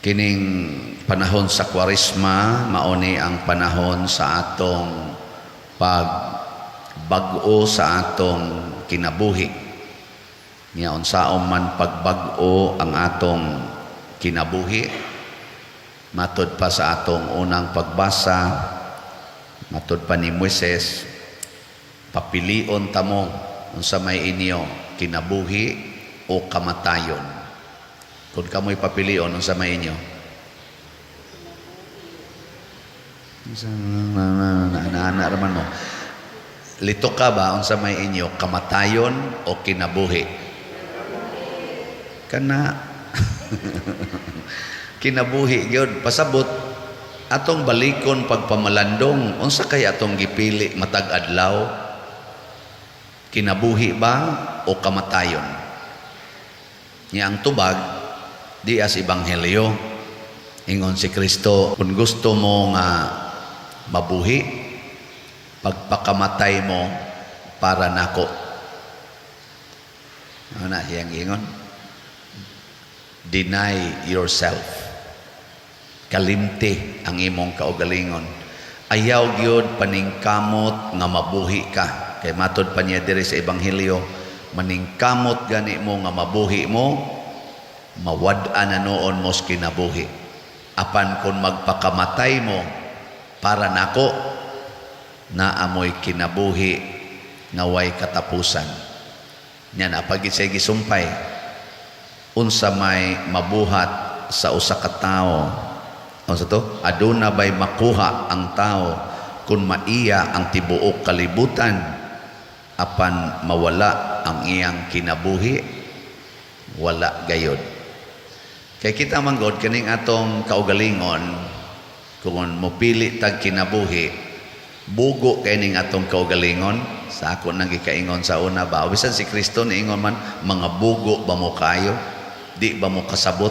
Kining panahon sa Kwaresma, mao ni ang panahon sa atong pagbag-o sa atong kinabuhi. Nya unsaon man pagbag-o ang atong kinabuhi? Matud pa sa atong unang pagbasa, matud pa ni Moises, papilion ta mo unsa may inyo, kinabuhi o kamatayon. Kung kamoy papilion, unsa may inyo? Unsa na raman mo? Lito ka ba, unsa may inyo, kamatayon o kinabuhi? Kana kinabuhi gyud. Pasabot atong balikon pagpamalandong, unsa kay atong gipili matag adlaw, kinabuhi ba o kamatayon? Nya ang tubag di as ebanghelyo, ingon si Kristo, kung gusto mo nga mabuhi, pagpakamatay mo para nako. Ano na siyang ingon? Deny yourself, kalimti ang imong kaugalingon. Ayaw gyud paningkamot nga mabuhi ka, kay matod pa niya diri sa ebanghelyo, maningkamot gani mo nga mabuhi mo, mawad-an na nuon mo sa kinabuhi. Apan kung magpakamatay mo para nako, naamoy kinabuhi nga way katapusan. Nya napagit siya gisumpay, unsa may mabuhat sa usa ka tawo? Unsa to? Aduna bay makuha ang tao kung maiya ang tibuok kalibutan apan mawala ang iyang kinabuhi? Wala gayod. Kay kita man gud, kaning atong kaugalingon, kung mopili tag kinabuhi, bugo kay ning atong kaugalingon. Sa ako nang gikaingon sa una ba, bisan si Kristo niingon man, "Mga bugo ba mo kayo? Di ba mo kasabot?"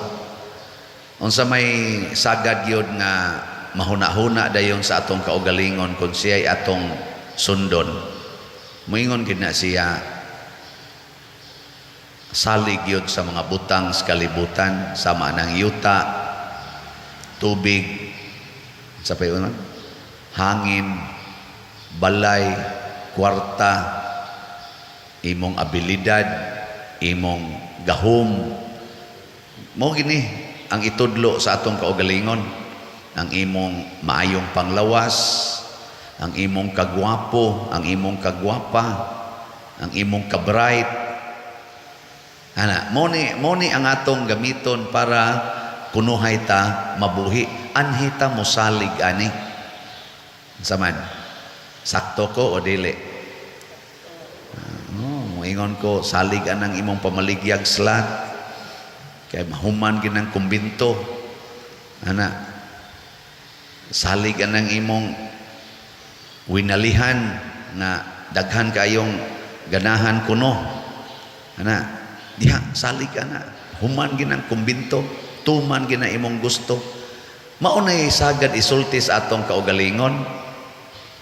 Unsa may sagad gyud nga mahuna-huna dayon sa atong kaugalingon kung siya'y atong sundon? Moingon gid na siya, salig gyud sa mga butang sa kalibutan, sama ng yuta, tubig, sa payon, hangin, balay, kwarta, imong abilidad, imong gahom. Mo gini ang itudlo sa atong kaugalingon, ang imong maayong panglawas, ang imong kagwapo, ang imong kagwapa, ang imong kabright. Ana, mo ni ang atong gamiton para kunuhay ta mabuhi. Anhi ta mosalig ani. Saman. Sakto ko o dili? Oh, ingon ko salig anang imong pamaligyag slot. Kay mahuman ginang kumbinto. Ana. Salig anang imong winalihan nga daghan kayong ganahan kuno. Ana, diha salig ana. Human ginang kumbinto, tuman gina imong gusto. Mao nay sagad isulti sa atong kaugalingon.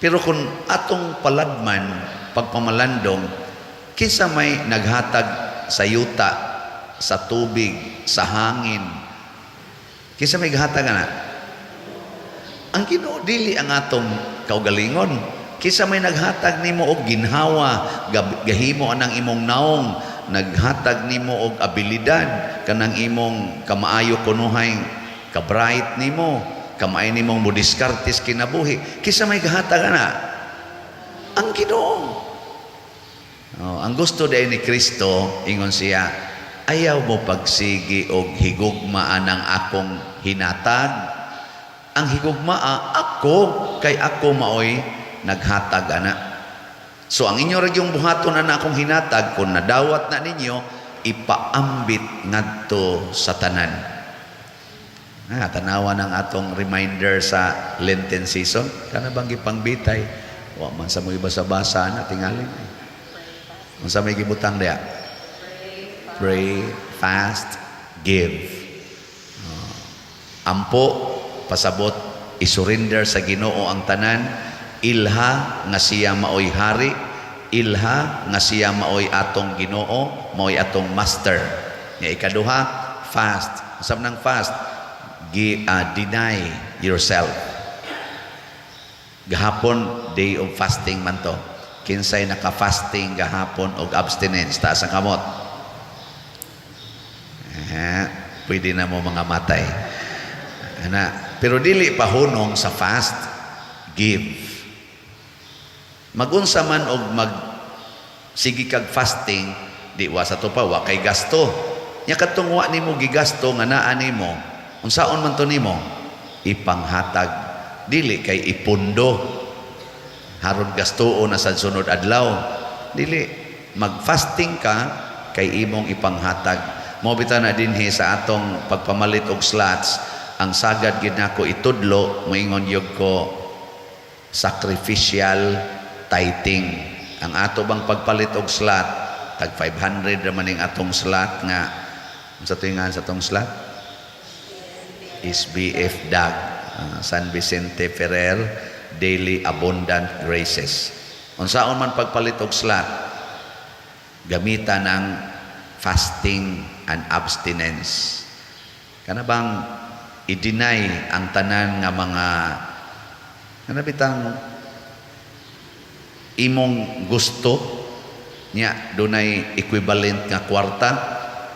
Pero kung atong paladman pagpamalandong, kinsa may naghatag sa yuta, sa tubig, sa hangin? Kinsa may gahatag ana? Ang Ginoo, dili ang atong kaugalingon. Kinsa may naghatag nimo og ginhawa, gahimo anang imong naong, naghatag nimo og abilidad, kanang imong kamaayo kunuhay, kabright nimo, kamay nimong modiskartes kinabuhi? Kinsa may gahatag ana? Ang Ginoo. Oh, ang gusto diay ni Kristo, ingon siya, ayaw mo pagsigi og higugma anang akong hinatag. Ang higugmaa ako, kay ako maoy naghatag ana. So ang inyo ra yung buhaton ana akong hinatag, kung nadawat na ninyo, ipaambit ngadto sa tanan. Ah, tanawa ng atong reminder sa Lenten season. Kana bang gipangbitay? Wa man sa mo basa-basa na tingali. Unsa may gibutang diya? Pray, fast, give. Ampo, pasabot, isurrender sa Ginoo ang tanan, ilha nga siya maoy hari, ilha nga siya maoy atong Ginoo, maoy atong master. Nga ikaduha, fast. Usab ng fast, Deny yourself. Gahapon, day of fasting man to. Kinsay naka-fasting gahapon og abstinence? Taas ang kamot. Eh, pwede na mo mga matay. Ana, pero dili pa hunong sa fast, give. Magunsa man og mag sige kag fasting, di wa sa to pa wa kay gasto. Nya kadtong wa nimo gigasto nga naa nimo, unsaon man to nimo? Ipanghatag. Dili kay ipundo. Haron gastuon na sa sunod adlaw. Dili, mag-fasting ka kay imong ipanghatag. Mao bitaw na dinhi sa atong pagpamalit og slots, ang sagad gid nako itudlo, moingon gyud ko sacrificial tithing. Ang ato bang pagpalit og slot, tag 500 ra man ning atong slot nga unsa to nga sa atong slot? SBF DAG, San Vicente Ferrer Daily Abundant Graces. Unsaon man pagpalit og slot, gamitan ng fasting and abstinence. Kana bang i-deny ang tanan nga mga kana bitang imong gusto nya dunay equivalent nga kwarta,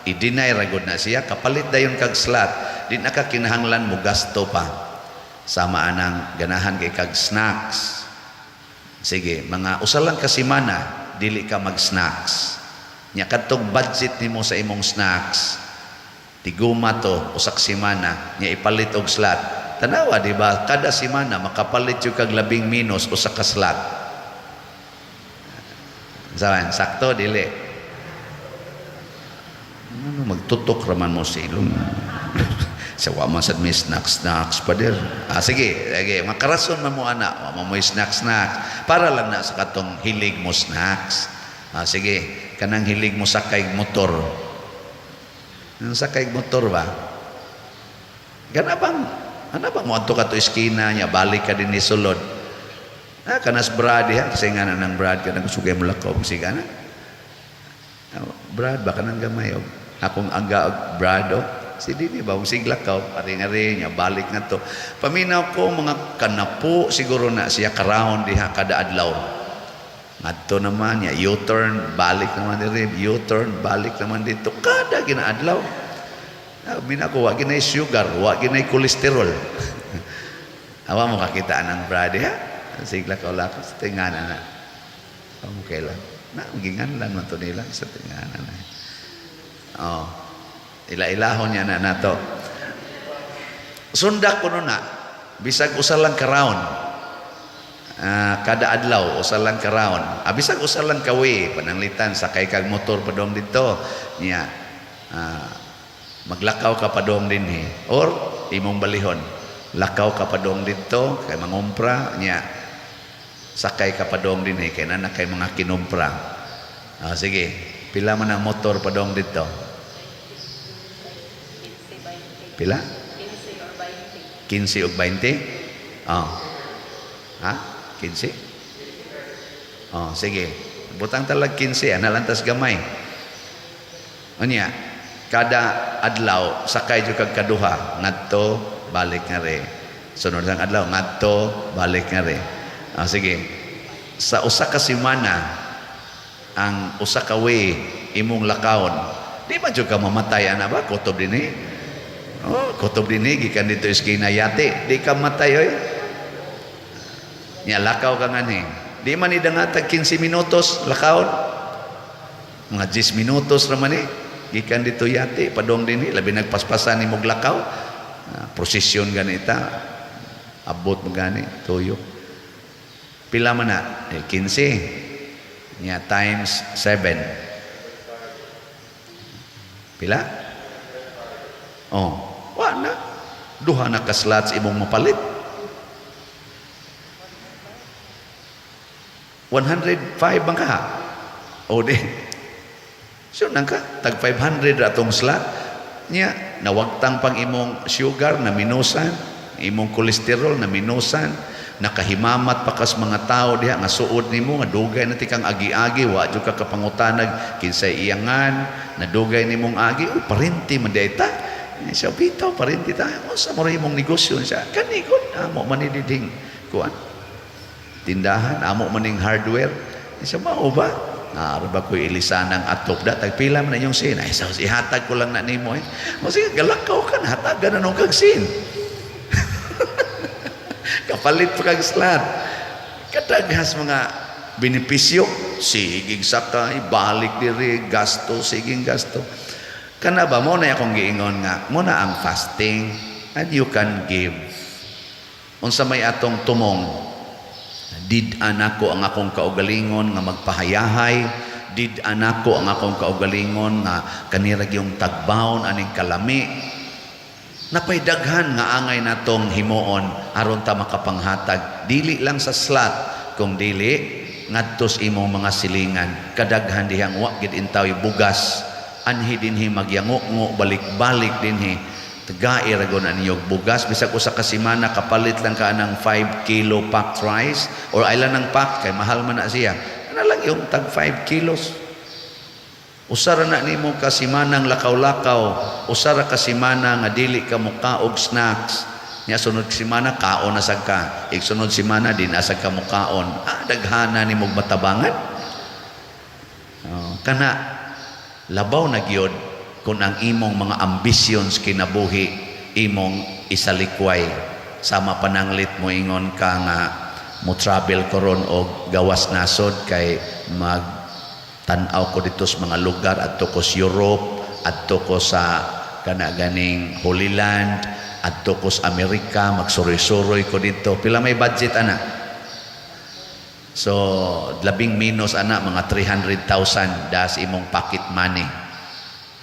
i-deny ra gud na siya, kapalit dayon kag slot, di na ka kinahanglan mo gasto pa. Sama anang ganahan kay kag snacks, sige, mga usa lang ka semana dili ka mag snacks. Nya kadtong budget nimo sa imong snacks, tiguma to usa ka semana, nya ipalit og slot. Tanawa, di ba, kada semana makapalit jud kag labing minus usa ka slot. Sawan, sakto dili? Ano, magtutok raman mo sa ilong. Sa wa man sad may snacks snacks pa dir. Ah, sige, sige, makarason man mo ana, wa man mo snacks snacks. Para lang na sa katong hilig mo snacks. Ah, sige, kanang hilig mo sakay motor. Ang sakay motor ba? Gana bang ana bang moadto ka to eskina niya, balik ka din ni sulod. Ah, kanas Brad diha kasi nga na ng Brad kanang sugay mo lakaw sige na. Ah, Brad ba kanang gamay og akong aga og Brad oh. Si dini ba sig lakaw ari-ari niya balik na to. Paminaw ko, mga kanapo siguro na siya ka-round diha kada adlaw. Ngadto naman niya, U-turn, balik naman diri, U-turn, balik naman dito kada ginaadlaw. Ah, mina ko wa ginay sugar, wa ginay kolesterol. Awa mo kakita ng Brad diha. Sigla ka lakaw sa tingana na. Okay lang. Na, ginganlan man to nila sa tingana na. Oh. Ila-ilahon niya na nato. Sundak kuno na. Bisag usa lang ka round. Ah, kada adlaw usa lang ka round. Ah, bisag usa lang ka way, pananglitan sakay kag motor padong dito niya. Ah, maglakaw ka padong dinhi or imong balihon. Lakaw ka padong dito kay mangumpra niya. Sakay ka padong dinhi kay nana kay mga kinumpra. Ah, sige, pila man ang motor padong dito? 15, 20. Pila? 15 or 20. 15 ug 20? Oh. Ha? 15? Oh, sige. Butang talag 15, ana lang tas gamay. Unya, kada adlaw sakay jud kag kaduha, ngadto balik nga re. Sunod sang adlaw ngadto balik nga re. Ah, sige. Sa usa ka semana ang usa ka way imong lakawon, di ba jud ka mamatay ana ba? Kutob dinhi. Oh, kutob dinhi gikan dito iskina yate, di ka matay oy. Nya lakaw ka nganhi. Di man ni dangatag 15 minutos lakawon. Mga 10 minutos ra man eh. Gikan dito yate padong dinhi, labi nagpaspasan nimog lakaw. Ah, prosesyon ganita. Abot mo gani tuyo. Pila man na? Eh, 15. Nya times 7. Pila? Oh, wa na. Duha na ka slots imong mapalit. 105 bang ka? O di. So nang ka, tag 500 ra tong slot. Nya, nawagtang pang imong sugar na minusan, imong kolesterol na minusan, nakahimamat pa kas mga tao diha nga suod nimo nga dugay na ti kang agi-agi, wa jud ka kapangutanag kinsay iyangan, nadugay nimong agi, uy, parente man diay ta. Eh, siya, bitaw pa rin kita. Unsa mo imong negosyo siya? Kani gud, amo man ni diding kuan. Tindahan, amo maning hardware. Siya, mao ba? Ah, ba ko ilisan ang atop da tagpila man inyong sin. Ay, sa ihatag ko lang na nimo eh. Mo sige, galakaw ka na, hatagan na nung kag sin. Kapalit pa kag slot. Kadaghas mga benepisyo, sigig sakay, balik diri, gasto, siging gasto. Kana ba mo na akong giingon nga, mo na ang fasting and you can give. Unsa may atong tumong, did-an ako ang akong kaugalingon nga magpahayahay, did-an ako ang akong kaugalingon nga kanira yung tagbawon aning kalami. Napay daghan nga angay natong himuon aron ta makapanghatag dili lang sa slot, kung dili ngadto sa imong mga silingan. Kadaghan dihang wa gid intawi bugas, anhi dinhi magyango-ngo, balik-balik dinhi, tagai ra gud ninyo bugas. Bisag usa ka semana, kapalit lang ka ng 5 kilo packed rice or ay lang ng pack kay mahal man na siya. Ana lang yung tag 5 kilos. Usara na nimo ka simanang lakaw-lakaw, usara ka simana nga dili ka mukaog snacks. Nya sunod simana kaon na sad ka. Igsunod simana di na sad ka mukaon. Ah, daghana nimo matabangan. Oh, kana labaw na gyud kung ang imong mga ambisyon sa kinabuhi imong isalikway. Sama pananglit mo ingon ka nga mo travel koron og gawas nasod kay mag tan-aw ko dito sa mga lugar, adto ko sa Europe, adto ko sa kana ganing Holy Land, adto ko sa Amerika, magsuroy-suroy ko dito. Pila may budget ana? So labing minus ana mga 300,000 das imong pocket money.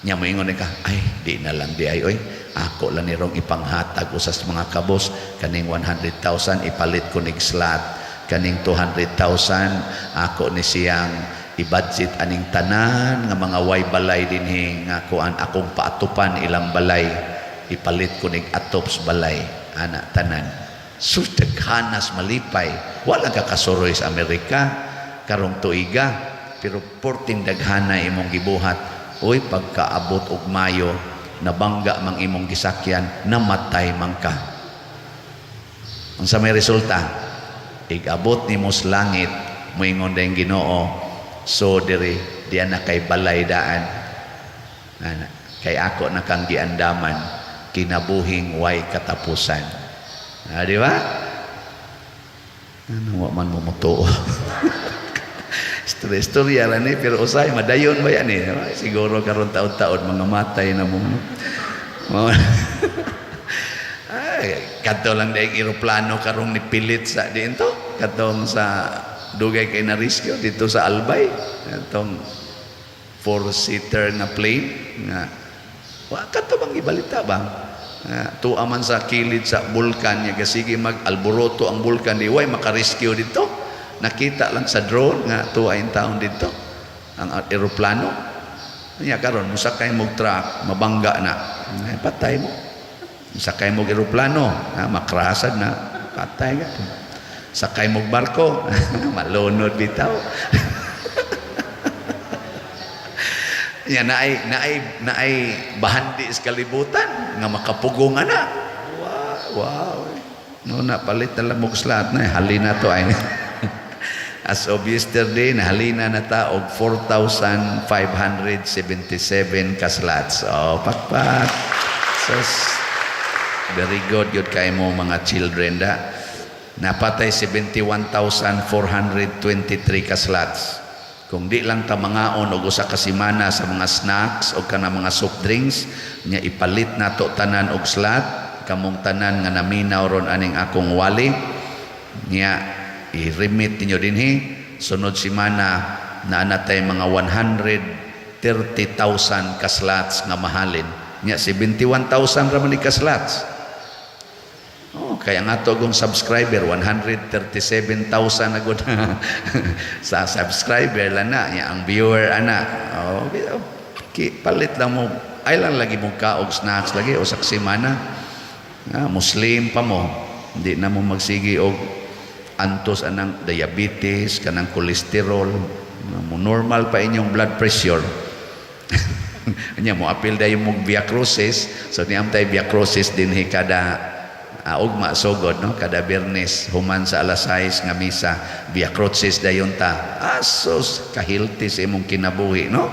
Nya moingon ka, "Ay, di na lang di ay, oy, ako lang nirong ipanghatag usas mga kabos. Kaning 100,000 ipalit ko nig slot, kaning 200,000 ako ni siyang i-budget aning tanan nga mga way balay dinhi nga kuan, akong paatupan ilang balay, ipalit ko nig atops balay ana tanan." Sus, daghanas malipay. Wala ka kasuroy sa Amerika karong tuiga, pero porting daghana imong gibuhat. Uy, pagkaabot og Mayo, nabangga mang imong gisakyan, namatay man ka. Unsa may resulta? Igabot nimo sa langit, moingon dayong Ginoo, "So diri diyan na kay balay daan ana, kay ako na kang giandaman kinabuhing way katapusan." Ah, di ba? Ano, wa man mo mutuo. Istorya, istorya lang ni, pero usay madayon ba yan eh. Siguro karon taon-taon mga matay na mo. Ay, kadto lang dahil eroplano karong nipilit sa diinto, katong sa dugay kay na rescue dito sa Albay, katong four-seater nga plane nga wa kadto bang ibalita ba? Nga, tuwa man sa kilid sa bulkan niya sige mag alboroto ang bulkan, di way makarescue dito. Nakita lang sa drone nga tuwa yung taon dito ang eroplano niya. Karon musakay mo truck, mabangga na. Ay, patay mo. Sakay mo eroplano, ha, makrasad na, patay ka. Sakay mo barko, malunod bitaw. Yan naay naay naay bahandi sa kalibutan nga makapugong ana. Wow. No na palit na lang mo slot na halina to ay. As of yesterday, nahalina na ta og 4,577 ka slots. Oh, pakpak. So, very good yun kay mo mga children da. Napatay 71,423 ka slots. Kung di lang ta mangaon og usa ka semana sa mga snacks o kana mga soft drinks, nya ipalit nato tanan og slot, kamong tanan nga naminaw ron aning akong wali, nya i-remit ninyo dinhi, sunod semana na natay mga 130,000 ka slots nga mahalin. Nya 71,000 ra man ni ka slots. Oh, kaya nga to akong subscriber 137,000 na gud sa subscriber lang na ya, ang viewer ana. Oh, ki, palit lang mo ay lang lagi mo kaog snacks lagi usa ka semana. Nga Muslim pa mo, hindi na mo magsigi og antos anang diabetes, kanang cholesterol, mo normal pa inyong blood pressure. Nya mo apil dayon mong Via Crucis. So niam tay Via Crucis dinhi kada ugma sugod, no, kada Biyernes human sa alas 6 nga misa, Via Crucis dayon ta. Asos kahilti sa imong kinabuhi, no?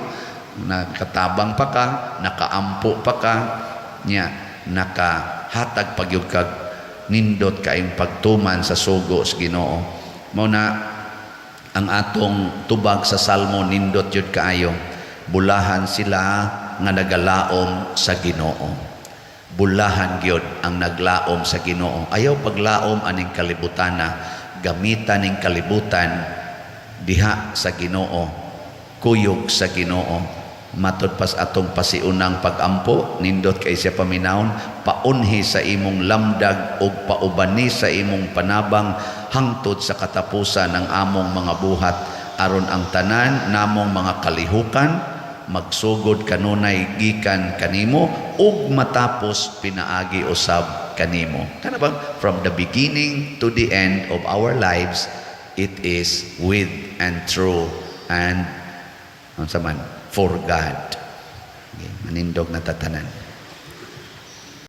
Nakatabang pa ka, nakaampo pa ka nya, nakahatag pagyud kag nindot kaayong pagtuman sa sugo sa Ginoo. Mao na ang atong tubag sa Salmo, nindot yun kaayo: "Bulahan sila nga nagalaom sa Ginoo." Bulahan gyud ang naglaom sa Ginoo. Ayaw paglaom aning kalibutana. Gamitan ning kalibutan diha sa Ginoo, kuyog sa Ginoo. Matod pas atong pasiunang pagampo, nindot kay siya paminawon: "Paunhi sa imong lamdag ug paubani sa imong panabang hangtod sa katapusan ng among mga buhat, aron ang tanan namong mga kalihukan magsugod kanunay gikan kanimo ug matapos pinaagi usab kanimo." Kana bang from the beginning to the end of our lives, it is with and through and unsa man, for God. Okay, manindog na tatanan.